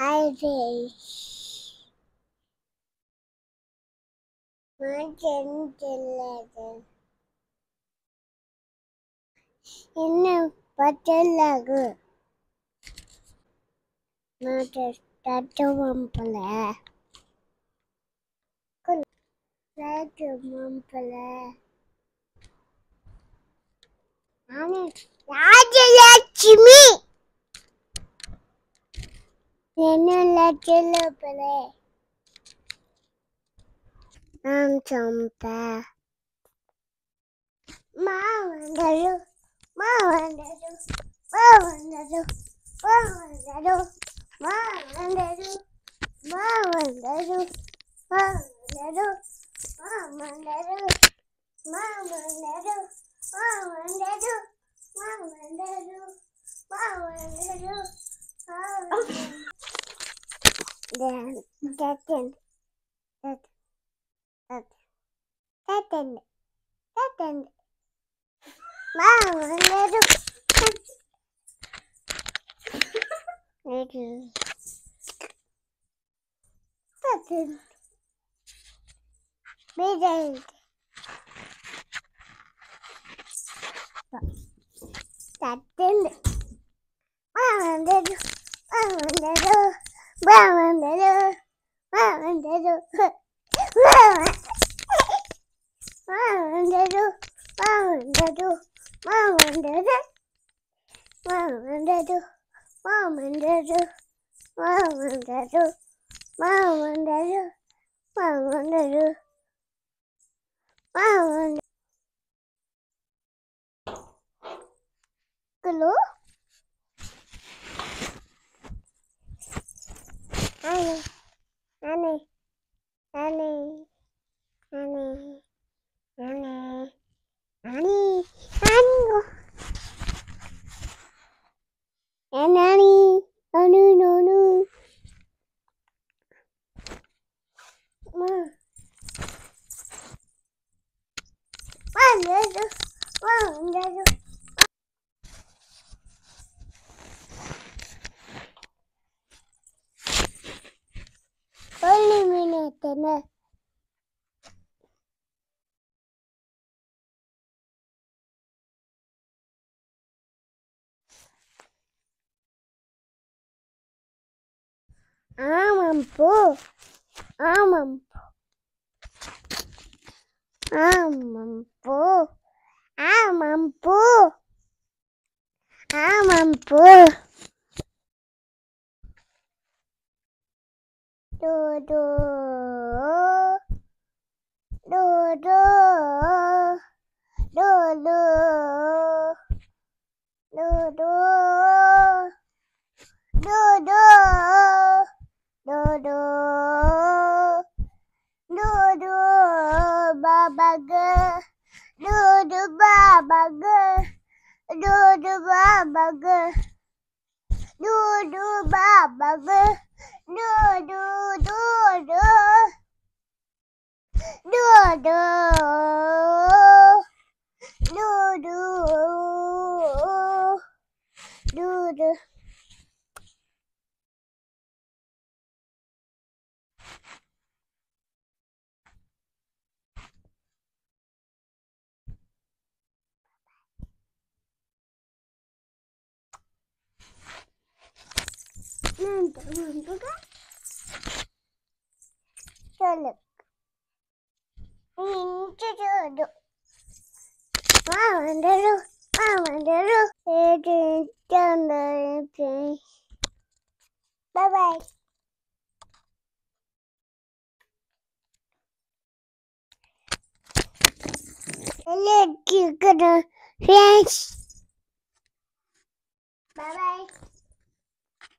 Hi என்ன பச்சலாகு தத்துவம் போல போல ராஜலட்சுமி என்ன லட்சுமி நான் சம்பா மாவண்டரு மாவண்டரு மாவண்டரு மாவண்டரு மாவண்டரு மாவண்டரு மாவண்டரு மாவண்டரு மாவண்டரு மாவண்டரு மாவண்டரு மாவண்டரு மாவண்டரு Hello? Annie, Annie, Annie, Annie, Annie, Annie, Annie, Annie, Annie, Annie, Annie. ஆமாம்போ ஆமாம்போ ஆமாம்போ ஆமாம்போ ஆமாம்போ to to to to to to to to to to do do do baba g do do baba g do do baba g do do baba g do do do do do do do do do do. Bye bye. Let's go to French. Bye bye.